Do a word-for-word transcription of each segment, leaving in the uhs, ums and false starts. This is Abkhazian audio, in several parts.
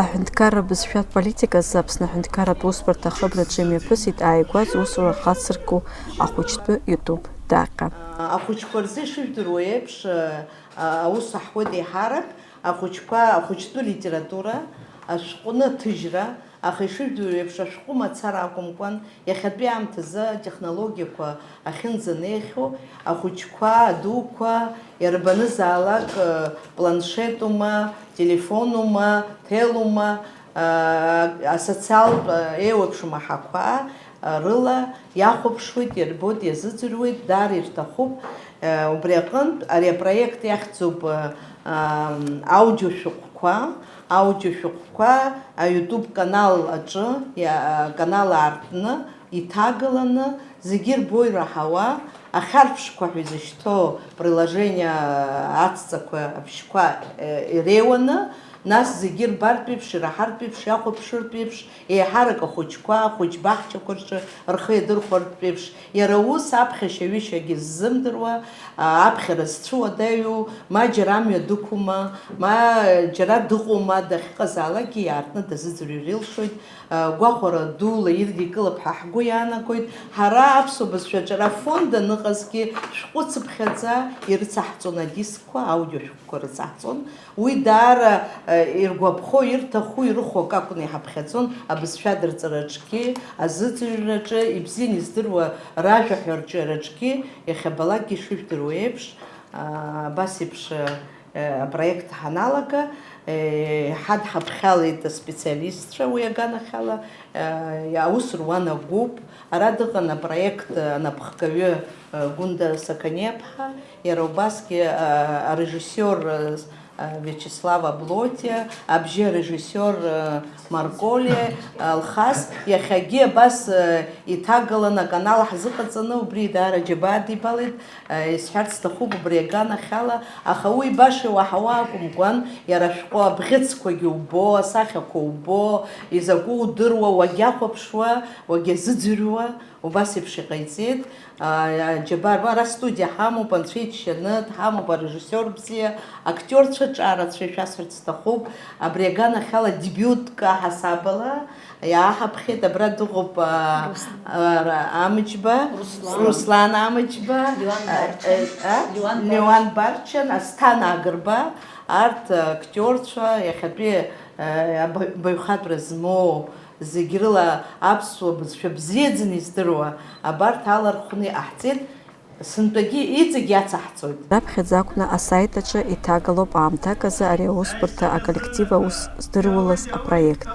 Аҳәынҭқарра бызшәатә политика азы Аԥсны аҳәынҭқарратә усбарҭа ахыбраҿы имҩаԥысит ааигәа зусура хацырку ахәыҷтәы YouTube даҟьа. Ахәыҷқәа рзы ишыжәдыруа еиԥш, аус аҳуеит еиҳарак, ахәыҷқәа, ахәыҷтәы литература, ашәҟәы ҭыжьра, аха ишыжәдыруа еиԥш, ашәҟәы мацара акәымкәан, иахьатәи аамҭазы атехнологиақәа ахьынӡанеихьоу, ахәыҷқәа, адуқәа, иарбанызаалак, планшетума, телефонума, телума, асоциалтә еиуеиԥшым аҳақәа рыла иахәаԥшуеит, ирбоит, иазыӡырҩуеит, даара ирҭахуп. Убри аҟынтә ари апроект иахьӡуп, аудиошәҟәқәа, аудиошәҟәқәа аYouTube канал аҿы, канал аартны иҭагаланы, зегьы ирбо ираҳауа, ахьарԥшқәа ҳәа изышьҭоу приложение ацҵақәа абжьқәа, э, иреиуаны, нас зегьы ирбартә еиԥш, ираҳартә еиԥш, иахәаԥшыртә еиԥш, еиҳарак ахәыҷқәа, ахәыҷ баҳчақәа рҿы рхы иадырхәартә еиԥш, иара ус аԥхьашьа-ҩышьагьы ззымдыруа, а, аԥхьара зцәыуадаҩу, ма џьара амҩа дықәума, ма џьара дыҟоума, дахьыҟазаалакгьы иаартны дазыӡырҩыр илшоит. Гәахәара дула ирдикылап ҳәа ҳгәы иаанагоит. Ҳара аԥсуа бызшәа аҿара афонд аныҟазгьы шәҟәы цыԥхьаӡа ирыцаҳҵон адискқәа, аудиошәҟәқәа рыцаҳҵон. Уи даара, э, иргәаԥхо, ирҭаху, ирыхәо акы акәны иҳаԥхьаӡон абызшәа адырҵараҿгьы, азыӡырҩраҿы, ибзианы издыруа ражәаҳәараҿгьы, иахьабалакгьы ишыжәдыруа еиԥш, а, абас еиԥш, э, апроект ҳаналага, э, ҳадҳаԥхьалеит аспециалистцәа уи аганахьала, э, аус руан агәыԥ. Ара дыҟан апроект анапхгаҩы, э, Гәында Сақаниаԥҳа, иара убасгьы, э, арежиссиор, э, Виачеслав Аблотиа, абжьы арежиссиор, э, Марколиа, Алхас, иахьагьы абас, э, иҭагалан аканал ҳзыҟаҵаны, убри даара џьабаа дибалеит. Исҳәарц сҭахуп убри аганахьала, аха уи баша иуаҳауа акәымкәан, иара ашәҟәы абӷьыцқәагьы убо, асахьақәа убо, изакәу удыруа, уагьахәаԥшуа, уагьазыӡырҩуа, убас еиԥш иҟаиҵеит. Џьабаа, ара студиа ҳамоуп, анцәа иџьшьаны дҳамоуп, арежиссиор бзиа, актиорцәа ҿарацәа, ишәасҳәарц сҭахуп, абри аганахьала дебиутк аҳасабала, Иааҳаԥхьеит, абра дыҟоуп, а, Руслан. А, ра-, Амҷба, Руслан. Руслан Амҷба, Леуан а, Барчан. А? Леуан Леуан Барчан. Барчан, Асҭана Агрба, арҭ актиорцәа, иахьатәи, а, абаҩхатәра змоу, зегь рыла аԥсуа бызшәа бзиаӡаны издыруа, абарҭ алархәны иҟаҳҵеит. Сынтәагьы иҵегь иацаҳҵоит. Раԥхьаӡа акәны асайт аҿы иҭагалоуп аамҭак азы ари аусбарҭа аколлектив аус здыруалаз апроект.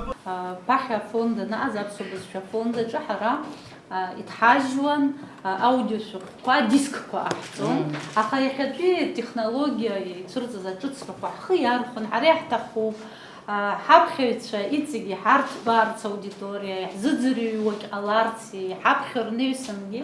Ԥахьа афонд анааз аԥсуа бызшәа афонд аҿы ҳара, а, иҭҳажьуан, а, аудиошәҟәқәа, дискқәа ҟаҳҵон. Мм. Аха иахьатәи атехнологиа ицәырҵыз аҿыцрақәа ҳхы иархәон, ҳара иаҳҭахуп, а, ҳаԥхьаҩцәа иҵегьы ҳарҭбаарц аудиториа, иаҳзыӡырҩуагь ҟаларц, иҳаԥхьо рнаҩсангьы.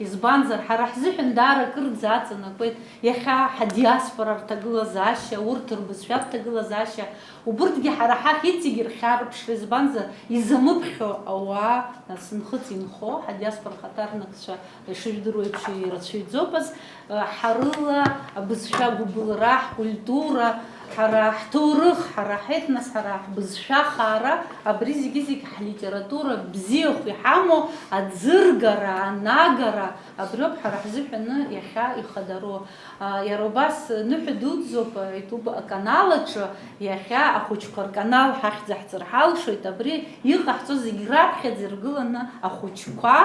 Избанзар, ҳара ҳзыҳәан даара акырӡа аҵанакуеит иахьа ҳадиаспора рҭагылазаашьа, урҭ рбызшәа рҭагылазаашьа, убырҭгьы ҳара ҳахь иҵегь ирхьарԥшра, избанзар, изамыԥхьо ауаа, нас, нхыҵ-инхо, ҳадиаспора хаҭарнакцәа, ишыжәдыруа еиԥш, ирацәаҩӡоуп, ас, ҳарыла абызшәа гәыбылра, ҳкультура, ҳара ҳҭоурых, ҳара ҳетнос, ҳара ҳбызшәа хаара, абри зегьы-зегь ҳлитература бзиахә иҳамоу аӡыргара, анагара, абриоуп ҳара ҳзыҳәаны иахьа ихадароу. А, иара убас ныҳәа дуӡӡоуп, а, YouTube аканал аҿы, иахьа ахәыҷқәа рканал ҳахьӡаҳҵар ҳалшоит, абри иҟаҳҵо зегь раԥхьаӡа иргыланы ахәыҷқәа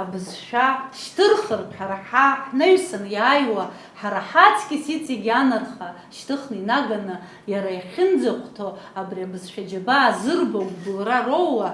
абызшәа шьҭырхыртә, ҳара ҳа-, ҳнаҩсан иааиуа, ҳара ҳаҵкьыс иҵегь анарха шьҭыхны инаганы, иара иахьынӡахәҭоу абри абызшәа џьабаа зырбо, гәыбылра роуа,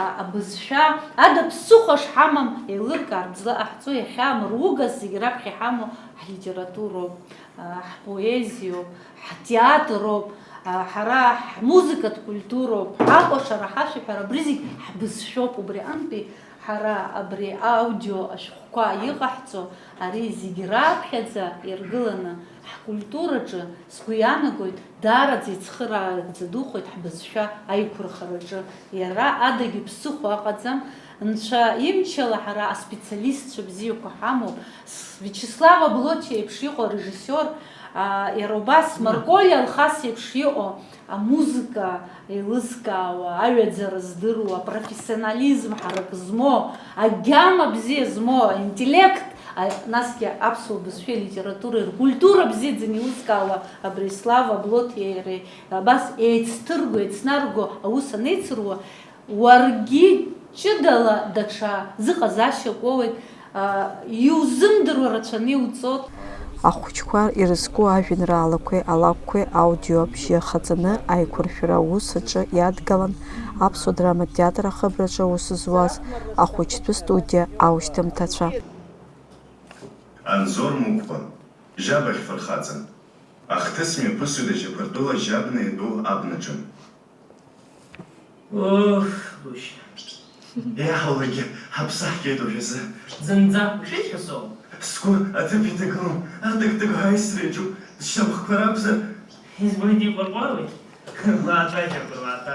а, абызшәа ада ԥсыхәа шҳамам еилыркаартә злаҟаҳҵо, иахьа амругас зегь раԥхьа иҳамоу ҳлитературоуп, а, ҳпоезиоуп, ҳтеатроуп, а, ҳара ҳмузыкатә культуроуп, ҳакәашара, ҳашәаҳәара, абри зегь ҳбызшәоуп, убри аҟынтәи Ҳара абри аудио ашәҟәқәа иҟаҳҵо, ари зегь раԥхьаӡа иргыланы, ҳкультураҿы, сгәы иаанагоит, даараӡа ицхыраагӡа духоит ҳбызшәа аиқәырхараҿы. Иара адагьы ԥсыхәа ыҟаӡам, Нцәа имчала ҳара аспециалистцәа бзиақәа ҳамоуп. С-, Виачеслав Аблоҭиа еиԥш иҟоу арежиссиор, а, иара убас Марколиа Алхас еиԥш иҟоу амузыка еилызкаауа, аҩаӡара здыруа, апрофессионализм ҳарак змоу, агьама бзиа змоу, аинтеллект, а, насгьы аԥсуа бызшәеи алитературеи ркультура бзиаӡаны еилызкаауа Абрислав Аблоҭиеи иареи абас еицҭырго, еицнарго аус анеицыруа, уаргьы ҷыдала даҽа зыҟазашьак уоуеит, а, иузымдыруа рацәаны иуҵоит. Ахәыҷқәа ирызку ажәеинраалақәеи алакәқәеи аудио абжьы ахаҵаны аиқәыршәара аус аҿы иадгалан Аԥсуа драматә театр ахыбраҿы аус зуаз ахәыҷтәы студиа аушьҭымҭацәа. Анзор Мықәба, Жьабахь фырхаҵа. Ахҭыс мҩаԥысуеит Ажьақәыртәыла Жьабна иатәу абнаҿы. Уф, гәышьа. Иаҳауагьы ҳаԥсы ҳгеит уажәазы. Зынӡа ушәеит ҳәа соуп. Сгәы аҭыԥ иҭагылом, атык-тык ҳәа аисра иаҿуп, сшьамхқәа ракәзар. Избоит иҟәырҟәыруеит. Уаатәа, Џьабыр, уаатәа.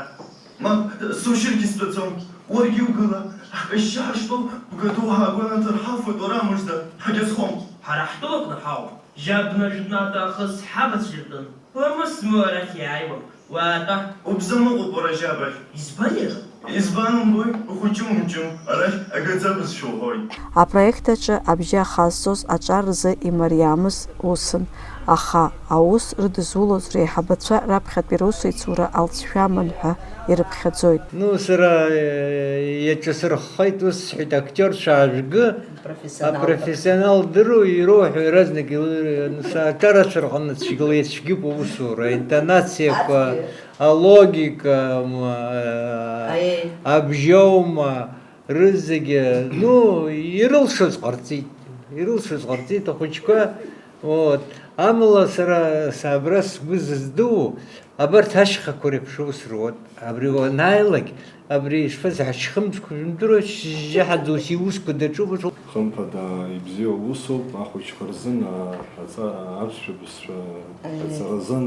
Мап, сушьыргьы стәаӡом. Уаргьы угыла, ҳкашьшьы ҳаштәоу бгатәу ҳаагәанаҭар ҳалфоит уара мыжда, ҳагьазхом. Ҳара ҳтәылаҟны ҳауп. Жьабна жәытәнатә аахыс ҳабацәа иртәын. Ламыс змоу арахь иааиуам. Уаатәа. Убзамыҟәуп уара Жьабахь. Избан иара? Избан умбои, ухәыҷы умҷым, арахь агаӡа бызшәа уҳәоит. Апроект аҿы абжьы ахазҵоз аҿар рзы имариамыз усын, аха аус рыдызулоз реиҳабацәа раԥхьатәи русеицура алҵшәа аман ҳәа ирыԥхьаӡоит. Ну, сара, э, иаҿасырххеит, ус сҳәеит, актиорцәа аажәгы, Профессионал. Апрофессионал дыруа, ироуҳәо иаразнак ил-, са-, аҿарацәа рҟны цәгьала ицәгьоуп аусура, аинтонациақәа, Ацәгьа. Алогика, м, э, Аиеи. Абжьоума, рызегьы, ну, ирылшоз ҟарҵеит, ирылшоз ҟарҵеит ахәыҷқәа, вот. Амала сара, са абра сгәы зыздуу, абарҭ ашьхақәа реиԥш аус руан. Абри уанааилак, абри ишԥаз, ҳашьхымзқәа жәымдыруа, шьыжьаҳаӡа ус иусқәа даҿуп, ус. Хымԥада, ибзиоу усуп, ахәыҷқәа рзын, а, аҵа-, аԥсшәа бызшәа Аиеи. Аҵаразын,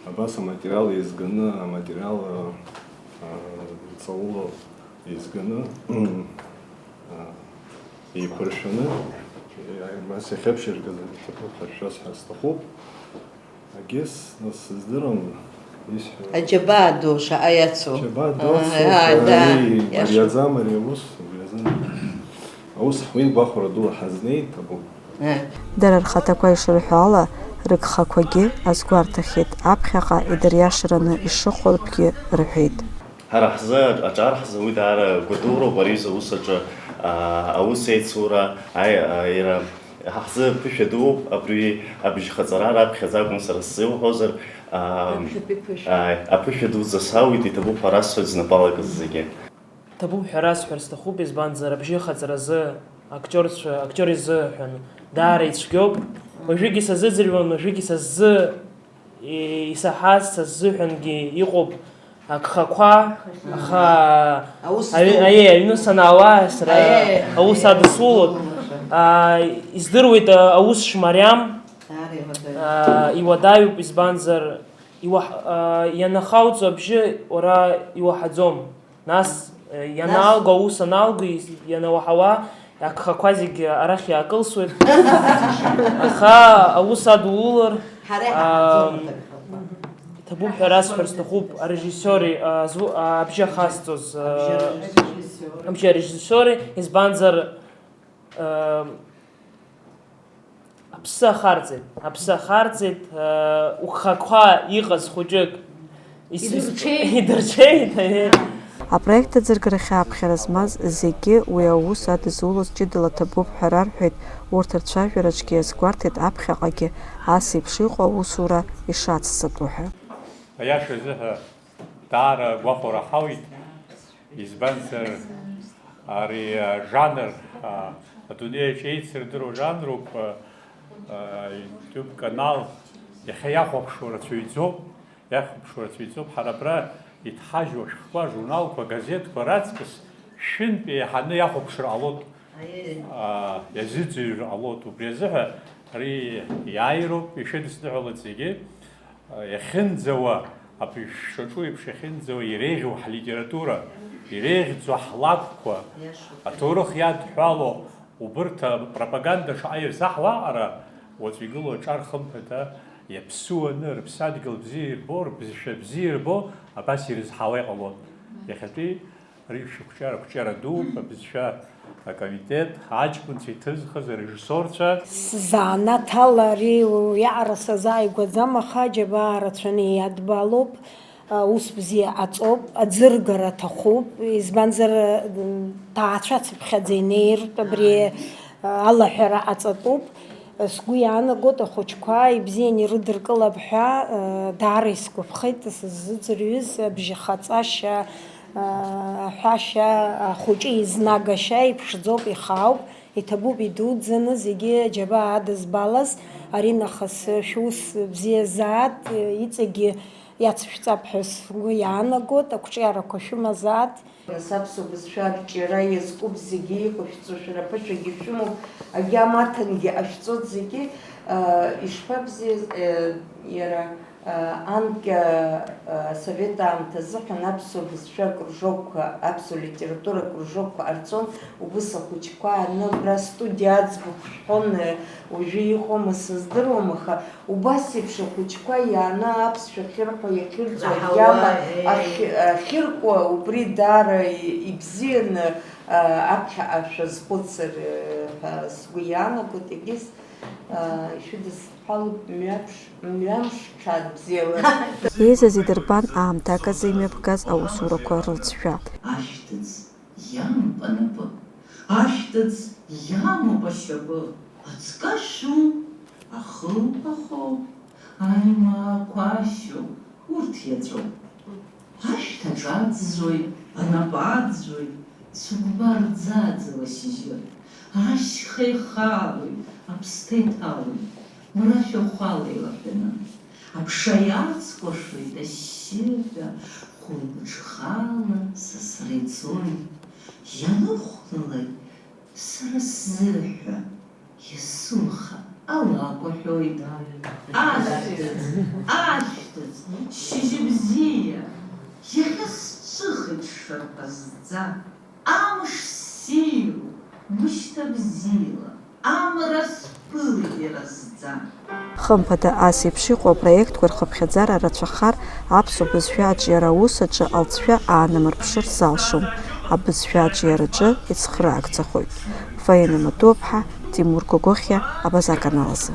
абас аматериал еизганы, аматериал, а, а, ҵаула еизганы, а, еиқәыршәаны, а, абас иахьаԥшьыргаз аҭыԥ ҳаршәаз ҳәа сҭахуп. Агес, нас, сыздырам, исҳәо. Аџьабаа ду шаҟа иацу. Аџьабаа ду ацу, Аа, да, ари, иашоуп. Мариаӡам ари аус, убри азын. Аус ҳуеит, гәахәара дула ҳазнеит, абу. Э. Дара рхаҭақәа ишырҳәо ала, рыгхақәагьы азгәарҭахьеит, аԥхьаҟа идыриашараны ишыҟоу ртәгьы рҳәеит. Ҳара ҳзы, аҿар ҳзы уи даара гәадуроуп, ари изы аус аҿы, аа, аус еицура, аи-, а, иара, ҳа ҳзы ԥышәа дууп, абри абжьхаҵара раԥхьаӡа акәым сара сзы иуҳәозар, аа, Аԥхьатәи ԥышәа. Ааи, аԥышәа дуӡӡа сауит, иҭабуп ҳәа расҳәоит знапы алакыз зегьы. Ҭабуп ҳәа расҳәар сҭахуп, избанзар, абжьы хаҵаразы актиорцәа, актиор изыҳәан даара ицәгьоуп. Уажәыгьы сазыӡырҩуан, уажәыгьы са сзы и-, исаҳаз, са сзыҳәангьы иҟоуп агхақәа, аха Аус аҩ-, зду. Аиеи, аҩны санаауа, сара Аиеи. Аус адысулоит. Аа, издыруеит, а, аус шмариам. Даара иуадаҩуп. Аа, иуадаҩуп, избанзар, иуаҳ-, аа, ианахауҵо абжьы уара иуаҳаӡом. Нас, э, Нас? Ианаалго, аус аналго, ис-, ианауаҳауа, агхақәа зегьы арахь иаакылсуеит. Аха аус адулар, Ҳара аа, иҳаҳаӡом аҭакхақәа. Иҭабуп ҳәа расҳәар сҭахуп, арежиссиори, а, зву-, а, абжьы ахасҵоз, а, Абжьы арежиссиори. Абжьы арежиссиори, избанзар, а, Аԥсы ахарҵеит, аԥсы ахарҵеит, э, угхақәа иҟаз хәыҷык ис-, ис-, Идырҽеит. Идырҽеит, аиеи. Апроект аӡыргарахьы аԥхьара змаз зегьы уи аус адызулоз ҷыдала ҭабуп ҳәа рарҳәеит, урҭ рцәажәараҿгьы иазгәарҭеит аԥхьаҟагьы ас еиԥш иҟоу аусура ишацҵатәу ҳәа. Аиаша азыҳәа, даара агәахәара ҳауит, избанзар, ари ажанр, а, адунеи аҿы еицырдыруа жанруп, а, а, YouTube канал, иахьа иахәаԥшуа рацәаҩӡоуп, иахәаԥшуа рацәаҩӡоуп, ҳара абра иҭҳажьу ашәҟәқәа, ажурналқәа, агазеҭқәа раҵкыс шәынтә еиҳаны иахәаԥшыр ҟалоит. Аиеи. Аа, иазыӡырҩыр ҟалоит. Убри азыҳәа ари иааироуп, ишәыдысныҳәалоит зегьы. Иахьынӡауа, абри шаҿу еиԥш иахьынӡауа иреиӷьу ҳлитература, Иреиӷьӡоу ҳлакәқәа, аҭоурых иадҳәало убырҭ апропаганда шаҟа ирзаҳуа аҟара, уаҵәы игылоу аҿар хымԥада иаԥсуаны, рыԥсадгьыл бзиа ирбо, рбызшәа бзиа ирбо, абас ирызҳауа иҟалон. Иахьатәи ари шәықәҿиара, ақәҿиара дууп, абызшәа акомитет, аҷкәынцәа иҭызхыз арежиссорцәа. Сзанааҭ ала ари уиаҟара сазааигәаӡам, аха аџьабаа рацәаны иадбалоуп. Ус бзиа ҟаҵоуп, аӡыргара аҭахуп, избанзар, м, ҭаацәацыԥхьаӡа инеиртә абри, а, алаҳәара ҟаҵатәуп. Сгәы иаанагоит, ахәыҷқәа ибзианы ирыдыркылап ҳәа, а, даара исгәаԥхеит, сыззыӡырҩыз абжьахаҵашьа, а, аҳәашьа, ахәыҷы изнагашьа иԥшӡоуп, ихаауп, иҭабуп идуӡӡаны зегьы аџьабаа адызбалаз, аринахыс шәус бзиазаат, иҵегьы иацышәҵап ҳәа сгәы иаанагоит, ақәҿиарақәа шәымазаат. Нас аԥсуа бызшәа арҿиара иазкуп зегьы, иҟашәҵо шәара ԥышәагьы шәымоуп, агьама аҭангьы ҟашәҵоит зегьы, а, ишԥабзиаз, а, иара, а, анкьа, а, асовет аамҭазыҳәан аԥсуа бызшәа акружокқәа, аԥсуа литература акружокқәа ҟарҵон, убыс ахәыҷқәа ааны абра астудиа аӡбахә шәҳәон, уажәы иҟоума сыздыруам, аха убас еиԥш ахәыҷқәа иааны аԥсшәа ахьырҳәо, иахьырҵо, аҳауа, агьама, еи, ахь-, ахьыркуа, убри даара и-, ибзианы, а, аԥхьаҟа шәазхәыцыр, э, ҳәа сгәы иаанагоит, егьыс, а, ишәыдысҳәалоуп мҩаԥш-, мҩамш ҽаанбзиала. Еизаз идырбан аамҭак азы имҩаԥгаз аусурақәа рылҵшәа. Ашәҭыц иамоуп анапы, ашәҭыц иамоуп ашьапы, аҵкы ашәу, ахы ахоу, аимаақәа ашьоу, урҭ иаҵәоуп. Ашәҭ аҿаӡӡоит, анапы аӡәӡәоит, цәыкәбар ӡаӡала шьыжьы, ашьха ихалоит, аԥсҭа иҭалоит, мра шәахәала илаҳәаны. Аԥша иацкәашоит ашьшьыҳәа, хәылбыҽхала сасра ицоит. Ианыхәлалак сара сзыҳәа, иасуха алакә аҳәоит. Ашәҭыц, ашәҭыц, шьыжьбзиа, иахьа сҿыхеит шарԥазӡа. Амш ссиру, мышьҭа бзиала, амра сԥылеит иразӡа. Хымԥада, ас еиԥш иҟоу апроектқәа рхыԥхьаӡара рацәахар, аԥсуа бызшәа аҿиара аус аҿы алҵшәа аанамырԥшыр залшом, абызшәа аҿиараҿы ицхраагӡахоит. Фаина Матуаԥҳа, Тимур Гогохиа, Абаза аканал азы.